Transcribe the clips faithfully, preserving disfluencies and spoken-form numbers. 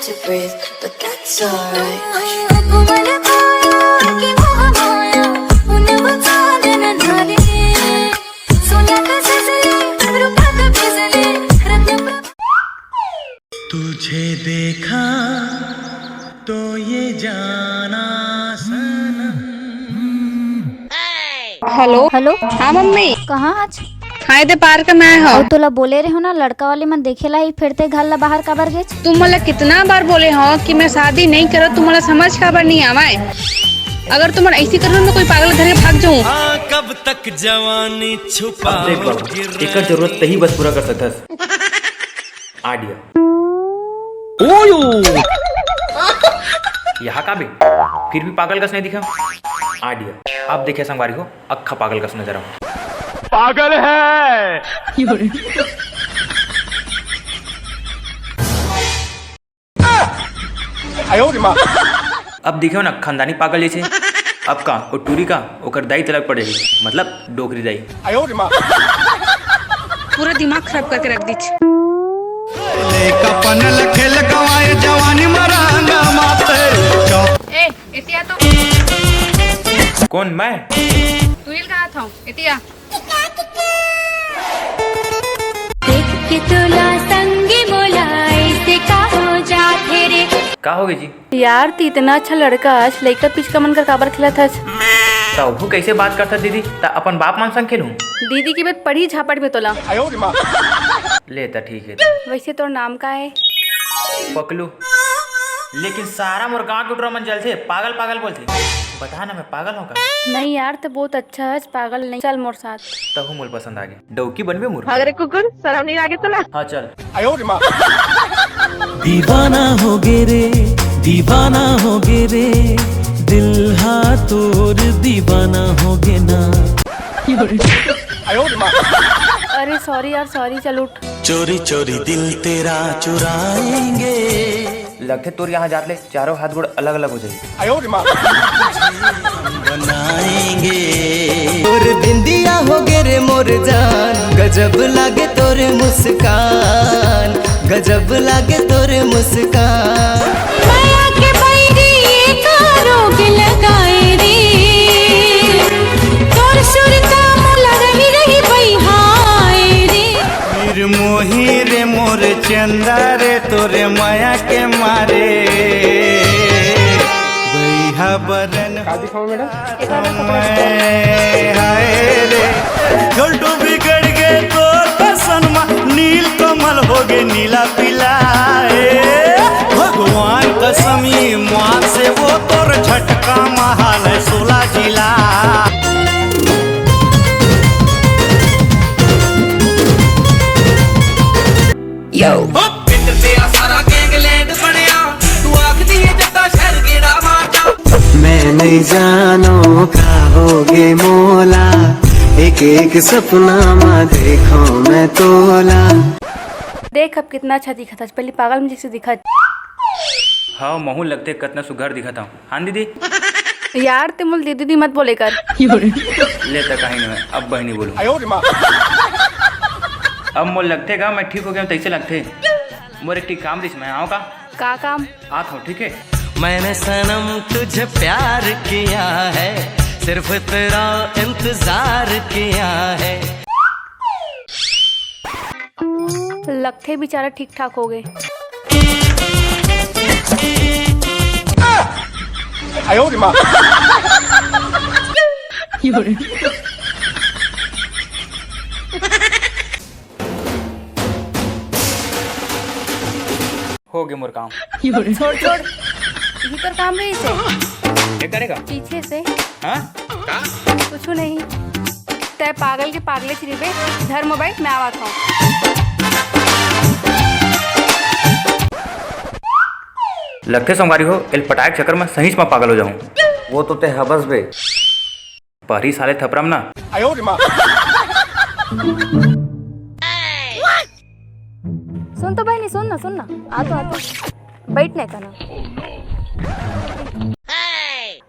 to breathe, but that's alright. कोमल काया की मोह माया, उन बचा देना नारी। सोनिया का सजले, रूपा का बिजले, रत्न तुझे देखा तो ये जाना सनम। हेलो। हेलो। हाँ मम्मी। कहाँ आज? हाँ, एदे पार्क में हो। अउ तोला बोले रहे हो ना, लड़का वाले मन देखे ला ही, फिर ते घर ला बाहर काबर गेच? तुम मोला कितना बार बोले हो कि मैं शादी नहीं करो, तुम मोला समझ काबर नहीं आवाए? अगर तुम ऐसी करो ना, कोई पागल घर के भाग जाऊं। हाँ, कब तक जवानी छुपा अब देख बाबू, एकर जरूरत तही बस पूरा कर सकथस। आइडिया। ओयो। यहाँ का बे? फिर भी पागल कस नहीं दिखा? आइडिया। अब देखे संगवारी हो, अक्खा पागल कस नजर आवा। पागल है। अब देखियो ना, खानदानी पागल जैसे। अब का, वो टूरी का, ओकर दाई तलक पड़ेगी, मतलब डोकरी दाई। पूरा दिमाग खराब करके रख दीच। कपन खेल गवाए जवानी मरांगा माते। ए, एतिया तो। कौन, मैं? तू ही कहा था, एतिया। देख के तोला संगी मोला ऐसे का हो जाथे रे। का होगे जी? यार, तू इतना अच्छा लड़का हस, लइका पिचका मन कर काबर खेलत हस? त ओहू कैसे बात करथस दीदी? त अपन बाप मन संग खेलूं? दीदी के बाद पड़ी झापड़ में तोला। ले त ठीक है। वैसे तोर नाम का है? पकलू। लेकिन सारा मोर गांव के टुरा मन जलथे, पागल पागल बोलथे। बता ना, मैं पागल हूँ का? नहीं यार, तू बहुत अच्छा हस, पागल नहीं। चल मोर साथ। तहू मोल पसंद आ गया। डौकी बनबे मोर। भाग रे कुकुर, शरम नहीं लागे तोला? हाँ, चल। दीवाना हो गे रे, दीवाना हो गे रे, दिल हा तोर दीवाना हो गे ना। अरे सॉरी यार, सॉरी, चल उठ। चोरी चोरी दिल तेरा चुराएंगे। लगथे तोर यहाँ जात ले चारों हाथ गोड़ अलग अलग हो जाही। बनाएंगे। तोर बिंदिया हो गे रे मोर जान, गजब लागे तोर मुस्कान, गजब लागे तोर मुस्कान। माया के बैरी ये का रोग लगाए रे, तोर सुर का मोला रही रही बइहाए रे। निर्मोही रे मोर चंदा रे, तोरे माया के मारे बइहा बरन। का दिखाओ मैडम? मैं हाय रे, झोलटू बिगड़ गे तोर फैशन मा, नील कमल हो गे नीला पीला। ए, भगवान कसमी माँ से वो तोर झटका महाल सोला जिला। यो। ओ पिंड तेरा सारा गैंगलैंड बनिया, तू आखदी है जद्दा शहर गेड़ा मारदा। मैं नहीं जानो का हो गे मोला, एक एक सपना मा देखो मैं तोला। देख अब कितना अच्छा दिखत हस, पहली पागल में जैसे दिखत। हाँ, महू लगथे कतना सुघर दिखत हूँ। हाँ दीदी। यार, ते मोल दीदी दी मत बोले कर। ले त काहीं नहीं, अब बहिनी बोलूं। अब मोल लगथे का, मैं ठीक हो गया हूँ, तैसे लगथे। मोर एक ठीक काम रिस, मैं आऊँ का? का काम? आत हूँ, ठीक है। मैंने सनम तुझे प्यार किया है, सिर्फ तेरा इंतजार किया है। लगथे बेचारा ठीक ठाक हो गए। हो गए मोर काम। छोड़, छोड़। यही तोर काम रहिस हे। ये करेगा? पीछे से। हाँ? का? कुछ नहीं। तै पागल के पागले च रहिबे। धर मोबाइल, मैं आवत हूँ। लगथे संगवारी हो, एल पटाए के चक्कर में सहीच में पागल हो जाऊँ। वो तो ते हबस बे। पहरी साले थपरम ना। सुन तो बहिनी, सुन ना, सुन ना। आ तो, आ तो। बैठ ने कना।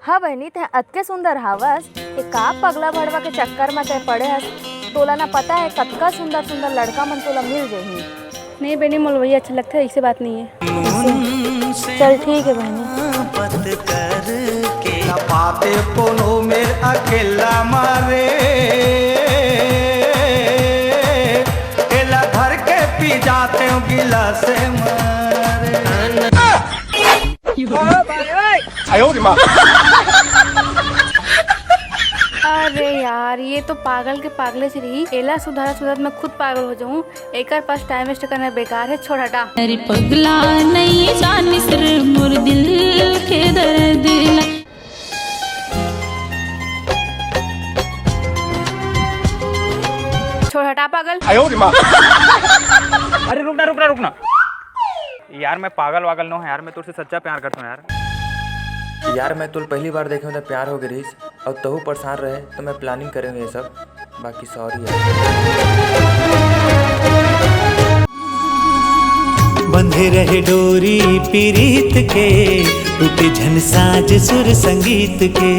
हाँ बहिनी, ते अतके सुंदर हावस, ते का पगला भड़वा के चक्कर में ते पड़े हस? तोला ना पता है, कतका सुंदर सुंदर लड़का मन तोला मिल जही। नहीं बहिनी, मोला वही अच्छा लगथे, ऐसे बात नहीं है। नून चल ठीक है बहनी। पत करके पाते कोनो मेर अकेला मारे, एला भर के पी जाते हो गिलास मारे। अरे यार, ये तो पागल के पागले से रही। एला सुधारा सुधारा मैं खुद पागल हो जाऊं। एकर पास टाइम वेस्ट करना बेकार है, छोड़ हटा। अरे पगला नहीं जानिस रे मोर दिल के दर्द ला। छोड़ हटा पागल। अरे रुकना रुकना रुकना यार, मैं पागल वागल नो हूँ यार, मैं तुझसे सच्चा प्यार करता हूँ यार। यार मैं तुल पहली बार देखे हूँ तो प्यार हो गई रहीस, और तहू परेशान रहे तो मैं प्लानिंग करे हूँ ये सब। बाकी सॉरी यार। बंधे रहे डोरी पीरीत के, टूटे झन साज सुर संगीत के।